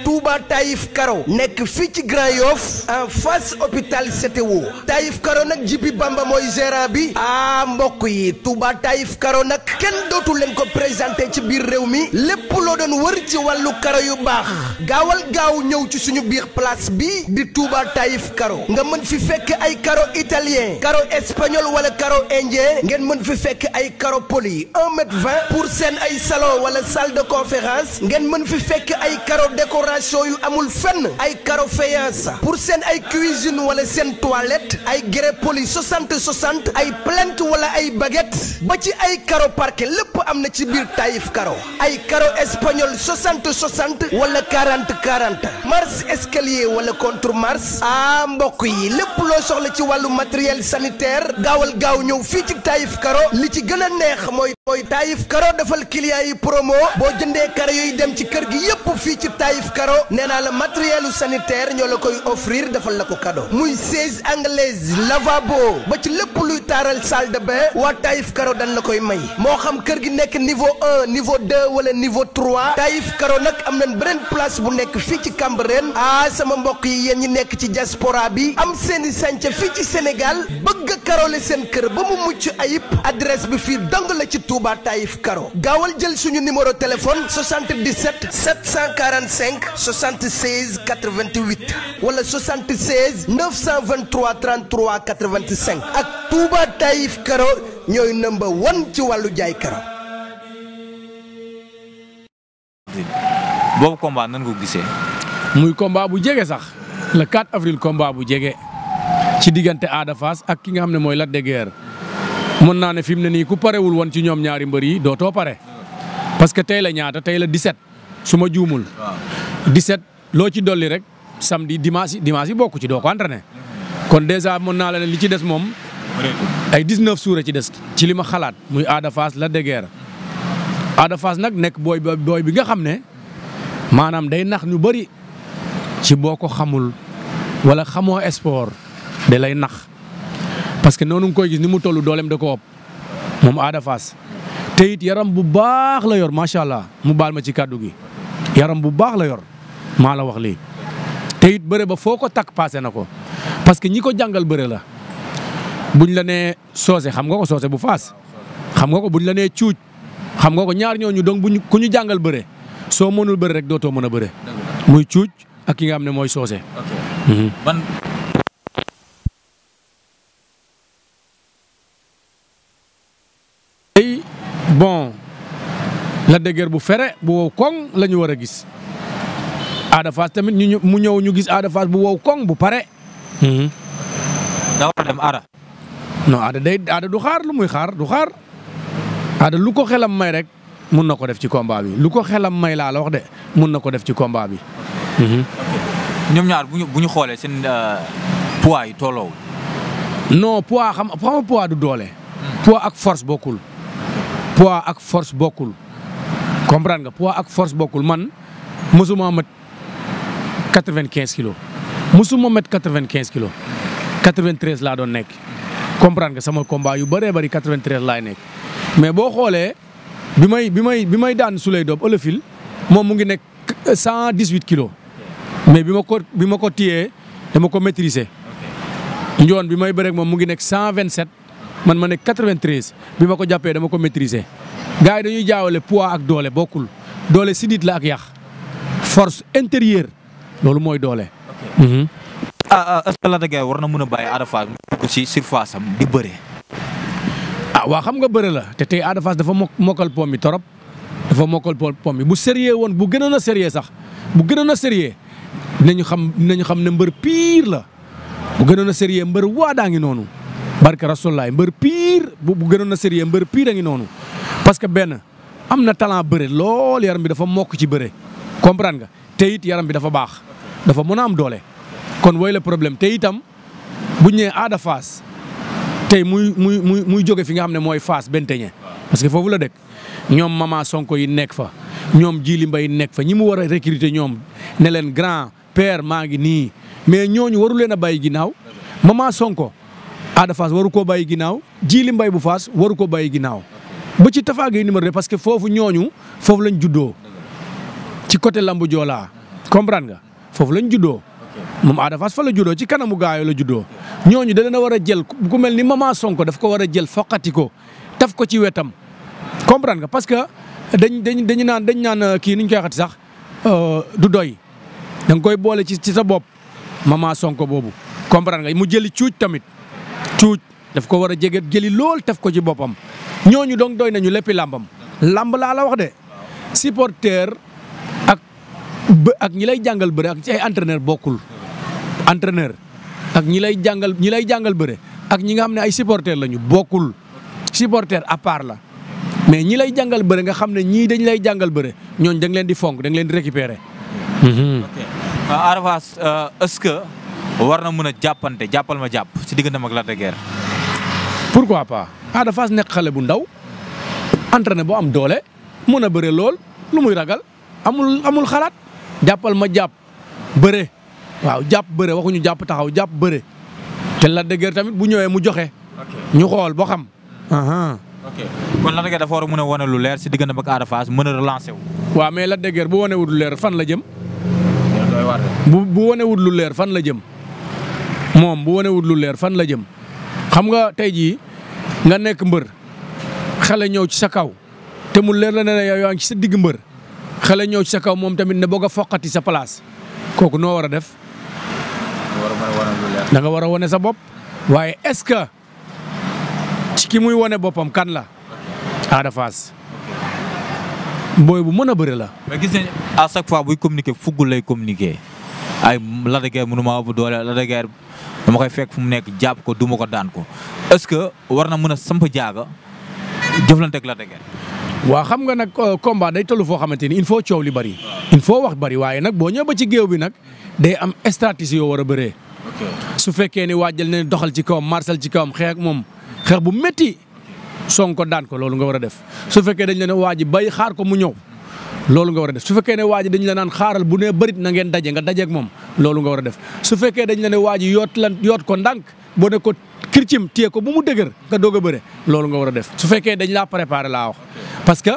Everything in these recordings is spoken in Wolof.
Touba Taïf Karo nekk fii ci Grand Yoff en face hôpital CTO Taïf Karo nag Jibi Bamba mooy gérant bi mbokk yi Touba Taïf Karo nag kenn dootu leen ko présenté ci biir réew mi lépp loo doon wër ci wàllu karo yu baax gaawal gaaw ñëw ci suñu biir place bi di Touba Taïf Karo nga mën fi fekk ay karo italien karo espagnol wala karo indien ngeen mën fi fekk ay karo poli 1,20 m pour seen ay salon wala salle de conférence ngeen mën fi fekk ay karo décoration yu amul fenn ay karo faïence pour seen ay cuisine wala seen toilette ay grès poli 60 ay plinthe wala ay baguette ba ci ay karo parquet lépp am na ci biir Taïf Karo ay karo espagnol 60 wala 40 marche escalier wala contre marche mbokk yi lépp loo soxla ci wàllu matériel sanitaire gaawal gaaw ñëw fii ci Taïf Karo li ci gën a neex mooy Taïf Karo defal client yi promo boo jëndee karo yooyu dem ci kër gi yépp fii ci Taïf Karo nee naa la matériel sanitaire ñoo la koy offrir defal la ko cadeau muy siège anglaise lavabo ba ci lépp luy taaral salle de bain waa Taïf Karo dañ la koy may moo xam kër gi nekk niveau 1 niveau 2 wala niveau 3 Taïf Karo nag am nañ beneen place bu nekk fii ci Cambérène sama mbokk yi yéen ñi nekk ci diaspora bi am seeni sànca fii ci Sénégal bëgg a karole seen kër ba mu mucc ayib adresse bi fii dong la ci Touba Taïf Karo gaawal jël suñu numéro téléphone 77 745 76 88 wala 76 923 33 85 ak Touba Taïf Karo ñooy number 1 ci wàllu jaay karo. boobu combat nan nga ko gisee. muy combat bu jege sax le 4 avril combat bu jege ci diggante Ada Fass ak ki nga xam ne mooy Lac de Guiers mën naa ne fi mu ne nii ku parewul woon ci ñoom ñaari mbër yi dootoo pare parce que tey la ñaata tey la 17 su ma juumul. 17 loo ci dolli rek samedi dimanche yi bokku ci doo ko entraîné kon dèjà mën naa la ne li ci des moom ay 19 jours ci des ci li ma xalaat muy Ada Fass Lac de Guiers Ada Fass nag nekk booy bi nga xam ne maanaam day nax ñu bëri ci boo ko xamul wala xamoo sport da lay nax parce que noonu nga koy gis ni mu toll dooleem da ko ëpp moom Ada Fass te it yaram bu baax la yor macha allah mu baal ma ci kàddu gi yaram bu baax la yor maa la wax lii te it bëre ba foo ko takk passé na ko parce que ñi ko jàngal bëre la buñ la nee soose xam nga ko soose bu Fass xam nga ko buñ la nee cuuj xam nga ko ñaar ñooñu donc ku ñu jàngal bëre soo mënul bëre rek dootoo mën a bëre muy cuuj ak ki nga xam ne mooy soose. ban. tey bon Lac de Guiers bu fere bu wow koŋ la ñu war a gis Ada Fass tamit mu ñëw ñu gis Ada Fass bu wow koŋ bu pare. da war a dem Ada. non Ada du xaar lu muy xaar du xaar Ada lu ko xelam may rek mun na ko def ci combat bi lu ko xelam may laa la wax de mun na ko def ci combat bi. ñoom ñaar bu ñu xoolee seen poids yi tolloo. non poids xam nga poids du doole. poids ak force bokkul. poids ak force bokkul comprendre nga poids ak force bokkul man mosuma mat 95 kilos mosuma mat 95 kilos 93 laa doon nekk comprendre nga sama combat yu bëree bëri 93 laay nekk mais boo xoolee bi may daan Souley Diop ëllëfil moom mu ngi nekk 118 kilos mais bi ma ko téyee dama ko maîtriser njoon bi may bëreeg moom mu ngi nekk 127 man ma nekk 93 bi ma ko jàppee dama ko maîtriser gars yi dañuy jaawale poids ak doole bokkul doole sidit la ak yax force intérieure loolu mooy doole. est-ce que Lac de Guiers war na mën a bàyyi Ada Fass mu dugg ci surface am di bëre. waa xam nga bëre la te tey Ada Fass dafa mokkal pom bi torop dafa mokkal pom bi bu sérieux woon bu gënoon a sérieux sax bu gënoon a sérieux dinañu xam ne mbër pire la bu gënoon a sérieux mbër waadaa ngi noonu. barke Rasulullah mbër pire bu gënoon a sérieux mbër pire a ngi noonu parce que benn am na talent bëre lool yaram bi dafa mokk ci bëre comprendre nga te it yaram bi dafa baax dafa mën a am doole kon woy la problème te itam buñ nee Ada Fass tey muy jóge fi nga xam ne mooy Fass Benteñe parce que foofu la dëkk ñoom Mama Sonko yi nekk fa ñoom Djili Mbaye nekk fa ñi mu war a recruter ñoom ne leen grand père maa ngi nii mais ñooñu waru leen a bàyyi ginnaaw Mama Sonko Ada Fass waru koo bàyyi ginnaaw Djili Mbaye bu Fass waru ko bàyyi ginnaaw ba ci Tafa Gueye numéro 2 parce que foofu ñooñu foofu lañ juddoo ci côté lambu Joola comprendre nga foofu lañ juddoo moom Ada Fass fa la juddoo ci kanamu gaayo la juddoo ñooñu da leen a war a jël ku mel ni Mama Sonko daf ko war a jël foqati ko taf ko ci wetam comprendre nga parce que dañu naan kii ni ñu koy waxati sax du doy da nga koy boole ci sa bopp Mama Sonko boobu comprendre nga mu jëli cuuj tamit cuuj daf ko war a jege jëli lool taf ko ci boppam ñooñu donc doy nañu léppi làmbam làmb laa la wax de supporter ak ñi lay jàngal bëre ak ci ay entraîneur bokkul entraîneur ak ñi lay jàngal bëre ak ñi nga xam ne ay supporter lañu bokkul supporter à part la mais ñi lay jàngal bëre nga xam ne ñii dañ lay jàngal bëre ñooñu da nga leen di fonk da nga leen di récupérer. Ada Fass est-ce que war na mën a jàppante jàppal ma jàpp si digganteem ak Lac de Guiers. pourquoi pas Ada Fass nekk xale bu ndaw entraîné boo am doole mën a bëre lool lu muy ragal amul xalaat jàppal ma jàpp bëre waaw jàpp bëre waxuñu jàpp taxaw jàpp bëre te Lac de Guiers tamit bu ñëwee mu joxe. ñu xool boo xam. ok kon Lac de Guiers dafa war a mën a wane lu leer si digganteem ak Ada Fass mën a relancer wu. waaw mais Lac de Guiers bu wane wut lu leer fan la jëm. bu wane wut lu leer fan la jëm moom bu wane wut lu leer fan la jëm xam nga tey jii nga nekk mbër xale ñëw ci sa kaw te mu leer la ne yow yaa ngi ci sa digg mbër xale ñëw ci sa kaw moom tamit ne bëgg a foqati sa place kooku noo war a def. da nga war a wane sa bopp waaye est-ce que ci ki muy wane boppam kan la Ada Fass booy bu mën a bëri la. mais gis nañ à chaque fois buy communiquer fuggul lay communiquer ay Lac de Guiers mënuma ëpp doole Lac de Guiers dama koy fekk fu mu nekk jàpp ko duma ko daan ko est-ce que war na mën a samp jaaga jëflante ak Lac de Guiers. waaw xam nga nag combat day tollu foo xamante ni il faut coow li bari. il faut wax bari waaye nag boo ñëwee ba ci géew bi nag day am stratégie yoo war a bëree. su fekkee ni waajal ne doxal ci kawam marsal ci kawam xeex ak moom xeex bu métti Sonko daan ko loolu nga war a def su fekkee dañ la ne waa ji bay xaar ko mu ñëw loolu nga war a def su fekkee ne waa ji dañ la naan xaaral bu nee bërit na ngeen daje nga dajeeg moom loolu nga war a def su fekkee dañ la ne waa ji yoot ko ndànk boo ne ko kircim téye ko bu mu dëgër nga doog a bëre loolu nga war a def su fekkee dañ laa préparé laa wax parce que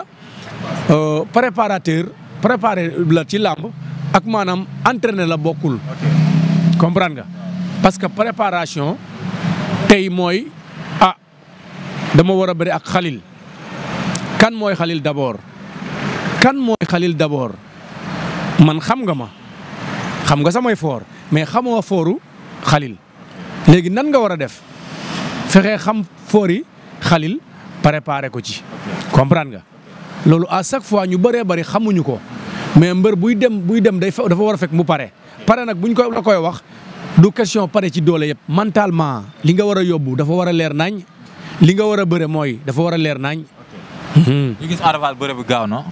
préparé la ci làmb ak maanaam entraîné la bokkul comprendre nga parce que préparation tey mooy dama war a bëri ak Khalil kan mooy Khalil d'abord man xam nga ma xam nga samay foor mais xamoo fooru Khalil léegi nan nga war a def fexe xam foori Khalil préparé ko ci comprendre nga loolu à chaque fois ñu bëree bëri xamuñu ko mais mbër buy dem dafa war a fekk mu pare nag buñ ko la koy wax du question pare ci doole yëpp mentalement li nga war a yóbbu dafa war a leer nañ li nga war a bëre mooy dafa war a leer nañ. ñu gis Ada Fass bëre bi gaaw na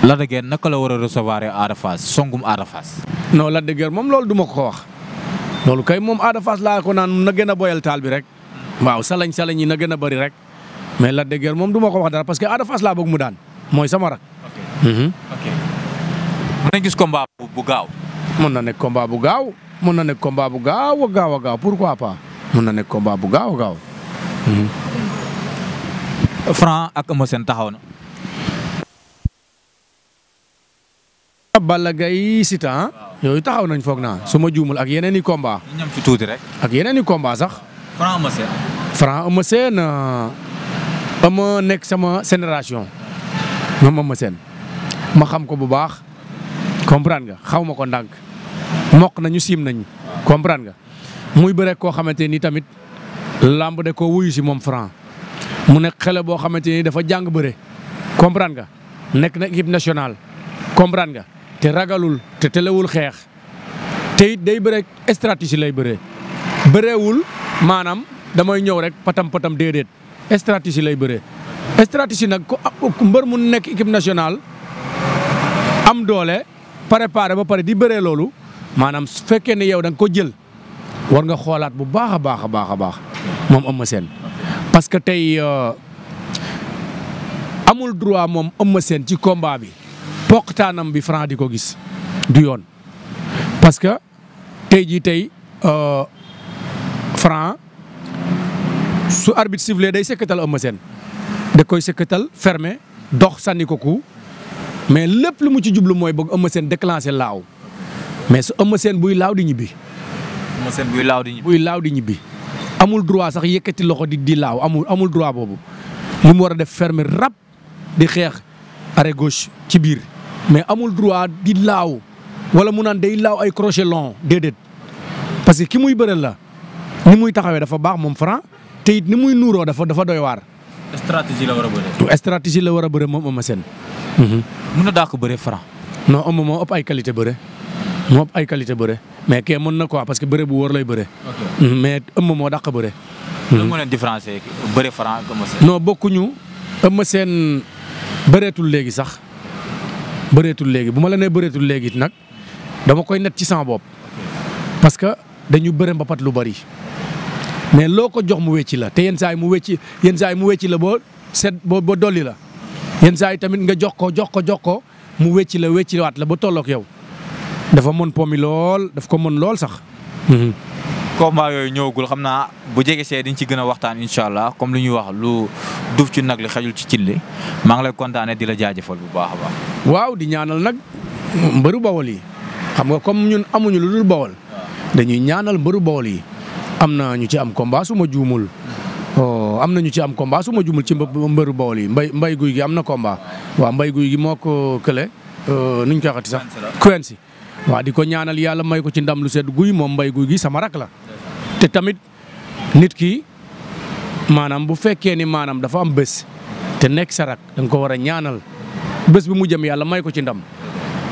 Lac de Guiers naka la war a recevoir Ada Fass songum Ada Fass. non Lac de Guiers moom loolu du ma ko wax loolu kay moom Ada Fass laa ko naan na gën a boyal taal bi rek waaw salañ yi na gën a bëri rek mais Lac de Guiers moom du ma ko wax dara parce que Ada Fass laa bëgg mu daan mooy sama rak. mën nañ gis combat bu gaaw. mën na nekk combat bu gaaw mën na nekk combat bu gaaw a gaaw pourquoi pas mën na nekk combat bu gaaw a gaaw. Franc ak Eumeu Sène taxaw na. Balla Gaye Siteu yooyu taxaw nañ foog naa su ma juumul ak yeneen i combat. ñu ñam ci tuuti rek. ak yeneen i combat sax. Franc Eumeu Sène Eumeu nekk sama génération moom Eumeu Sène ma xam ko bu baax comprendre nga xaw ma ko ndànk mokk nañu siim nañu comprendre nga muy bëre koo xamante ni tamit. lamb de ko wuyu si moom Franc mu nekk xale boo xamante ni dafa jàng bëre comprendre nga nekk na équipe nationale comprendre nga te ragalul te telewul xeex te it day bëre stratégie lay bëree bëreewul maanaam damay ñëw rek patam déedéet stratégie lay bëree stratégie nag ko mbër mu nekk équipe nationale am doole préparé ba pare di bëree loolu maanaam su fekkee ne yow da nga ko jël war nga xoolaat bu baax a baax moom Eumeu Sène parce que tey amul droit moom Eumeu Sène ci combat bi poqtaanam bi Franc di ko gis du yoon parce que tey Franc su arbitre sifflé day sekkatal Eumeu Sène da koy sëkkatal fermé dox sànni ko ku mais lépp lu mu ci jublu mooy bëgg Eumeu Sène déclenché laaw mais su Eumeu Sène buy laaw di ñibbi. Eumeu Sène buy laaw di ñibbi. buy laaw di ñibbi amul droit sax yëkkati loxo di laaw amul droit boobu li mu war a def fermé rap di xeex arrêt gauche ci biir mais amul droit di laaw wala mu naan day laaw ay crochet long déedéet parce que ki muy bëral la ni muy taxawee dafa baax moom Franc te it ni muy nuuroo dafa doy waar. stratégie la war a bëre. stratégie la war a bëre moom Eumeu Sène. mën na daa ko bëre Franc. non Eumeu moo ëpp ay qualité bëre moo ëpp ay qualité bëre mais kee mën na quoi parce que bëre bu wóor lay bëre. mais Eumeu moo dàq bëre. lan moo leen différencier bëre Franc ak Eumeu Sène. non bokkuñu Eumeu Sène bëreetul léegi sax bëreetul léegi bu ma la nee bëreetul léegi nag dama koy net ci sama bopp parce que dañu bëre mbapat lu bari mais loo ko jox mu wecci la te yenn saa yi mu wecci la boo dolli la yenn saa yi tamit nga jox ko mu wecci waat la ba tolloog yow dafa mën pomi lool daf ko mën lool sax. combat yooyu ñëwagul xam naa bu jege see diñ ci gën a waxtaan incha allah comme li ñuy wax lu duuf ci nag li xajul ci cin li maa ngi lay kontaanee di la jaajëfal bu baax a baax. waaw di ñaanal nag mbëru Bawol yi xam nga comme ñun amuñu lu dul Bawol dañuy ñaanal mbëru Bawol yi am na ñu ci am combat su ma juumul am na ñu ci am combat su ma juumul ci mbëru Bawol yi mbay guy gi am na combat waaw mbay guy gi moo ko kële nuñ koy waxati sax. Quensi waaw di ko ñaanal yàlla may ko ci ndam lu sedd guy moom mbay guy gi sama rak la. te tamit nit ki maanaam bu fekkee ni maanaam dafa am bés te nekk sa rak da nga ko war a ñaanal bés bi mu jëm yàlla may ko ci ndam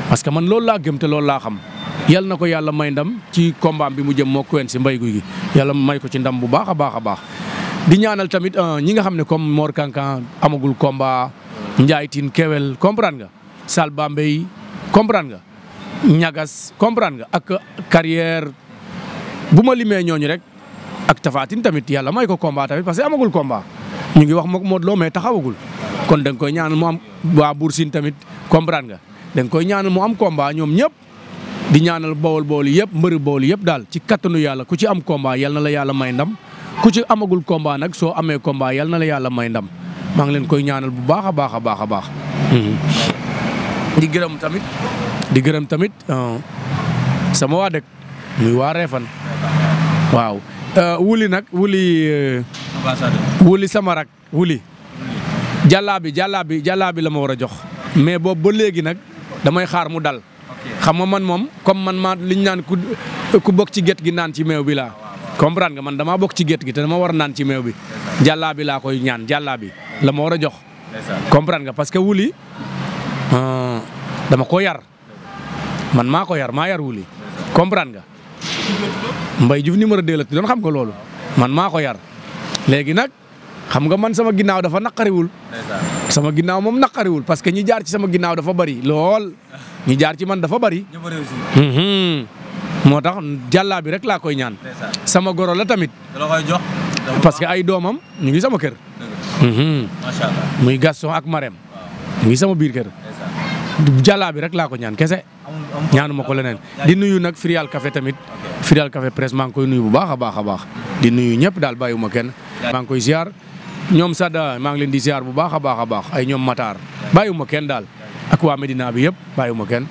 parce que man loolu laa gëm te loolu laa xam yal na ko yàlla may ndam ci combat bi mu jëm moo kuwen si mbay guy gi yàlla may ko ci ndam bu baax a baax a baax. di ñaanal tamit ñi nga xam ne comme Mor Kankan amagul combat Ndiaye Tine Kewel comprendre nga Sal Bambey comprendre nga ñagas comprendre nga ak carrière bu ma limee ñooñu rek ak Tapha Tine tamit yàlla may ko combat tamit parce que amagul combat ñu ngi wax moom Modou Lo mais taxawagul kon da nga koy ñaanal mu am waa Bour Sine tamit comprendre nga da nga koy ñaanal mu am combat ñoom ñëpp di ñaanal Bawol yëpp mbëri Bawol yëpp daal ci kattanu yàlla ku ci am combat yal na la yàlla may ndam ku ci amagul combat nag soo amee combat yal na la yàlla may ndam maa ngi leen koy ñaanal bu baax a baax a baax a baax. di gërëm tamit sama waa dëkk muy waa Réfane waaw wuli nag wuli sama rak wuli jàllaabi la ma war a jox mais boobu ba léegi nag damay xaar mu dal xam nga man moom comme man maa liñ naan ku bokk ci gétt gi naan ci meew bi laa comprendre nga man damaa bokk ci gétt gi te dama war a naan ci meew bi jàllaabi laa koy ñaan jàllaabi la ma war a jox comprendre nga parce que wuli dama ko yar man maa ko yar maa yar wuli comprendre nga Mbaye Diouf numéro 2 la doon xam nga loolu man maa ko yar léegi nag xam nga man sama ginnaaw dafa naqariwul sama ginnaaw moom naqariwul parce que ñi jaar ci sama ginnaaw dafa bari lool ñi jaar ci man dafa bari moo tax jàllaa bi rek laa koy ñaan sama goro la tamit parce que ay doomam ñu ngi sama kër macha allah muy Gaston ak Marème ñu ngi sama biir kër jàllaa bi rek laa ko ñaan kese ñaanuma ko leneen di nuyu nag Firial Café tamit Firial Café presse maa ngi koy nuyu bu baax a baax a baax di nuyu ñëpp daal bàyyiwuma kenn maa ngi koy ziar ñoom Sada maa ngi leen di ziar bu baax a baax a baax ay ñoom Matar bàyyiwuma kenn daal ak waa Medina bi yëpp bàyyiwuma kenn